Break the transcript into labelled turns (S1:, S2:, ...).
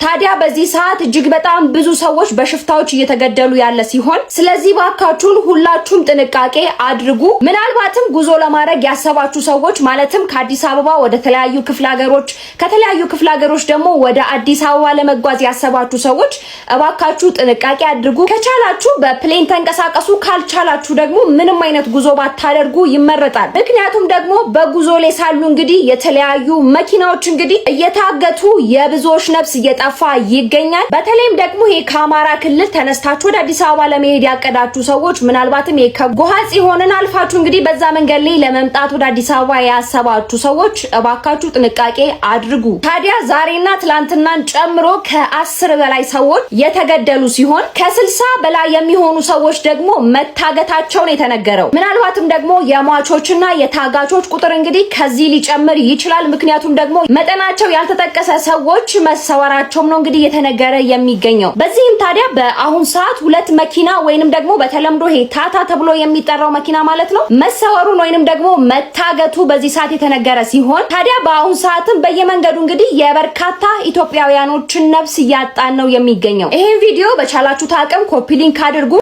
S1: ታዲያ በዚህ ሰዓት እጅግ በጣም ብዙ ሰዎች በሽፍታዎች እየተገደሉ ያለ ሲሆን፣ ስለዚህ ባካችሁን ሁላችሁም ጥንቃቄ አድርጉ። ምናልባትም ጉዞ ለማድረግ ያሰባችሁ ሰዎች፣ ማለትም ከአዲስ አበባ ወደ ተለያዩ ክፍለ ሀገሮች፣ ከተለያዩ ክፍለ ሀገሮች ደግሞ ወደ አዲስ አበባ ለመጓዝ ያሰባችሁ ሰዎች እባካችሁ ጥንቃቄ አድርጉ። ከቻላችሁ በ plane ተንቀሳቀሱ፣ ካልቻላችሁ ደግሞ ምንም አይነት ጉዞ ባታደርጉ ይመረጣል። ምክንያቱም ደግሞ በጉዞ ላይ ሳሉ እንግዲህ የተለያዩ መኪናዎች እንግዲህ እየታገቱ የብዙዎች ነፍስ እየጠፋ ይገኛል። በተለይም ደግሞ ይሄ ከአማራ ክልል ተነስታችሁ ወደ አዲስ አበባ ለመሄድ ያቀዳችሁ ሰዎች፣ ምናልባትም ይሄ ከጎሃ ጽዮንን አልፋችሁ እንግዲህ በዛ መንገድ ላይ ለመምጣት ወደ አዲስ አበባ ያሰባችሁ ሰዎች እባካችሁ ጥንቃቄ አድርጉ። ታዲያ ዛሬና ትላንትናን ጨምሮ ከ10 በላይ ሰዎች የተገደሉ ሲሆን ከ60 በላይ የሚሆኑ ሰዎች ደግሞ መታገታቸውን የተነገረው። ምናልባትም ደግሞ የሟቾችና የታጋቾች ቁጥር እንግዲህ ከዚህ ሊጨምር ይችላል። ምክንያቱም ደግሞ መጠናቸው ያልተጠቀሰ ሰዎች መሰወራቸውም ነው እንግዲህ እየተነገረ የሚገኘው። በዚህም ታዲያ በአሁን ሰዓት ሁለት መኪና ወይንም ደግሞ በተለምዶ ይሄ ታታ ተብሎ የሚጠራው መኪና ማለት ነው መሰወሩን ወይንም ደግሞ መታገቱ በዚህ ሰዓት የተነገረ ሲሆን፣ ታዲያ በአሁን ሰዓትም በየመንገዱ እንግዲህ የበርካታ ኢትዮጵያውያኖችን ነፍስ እያጣን ነው የሚገኘው። ይሄን ቪዲዮ በቻላችሁት አቅም copy link አድርጉ።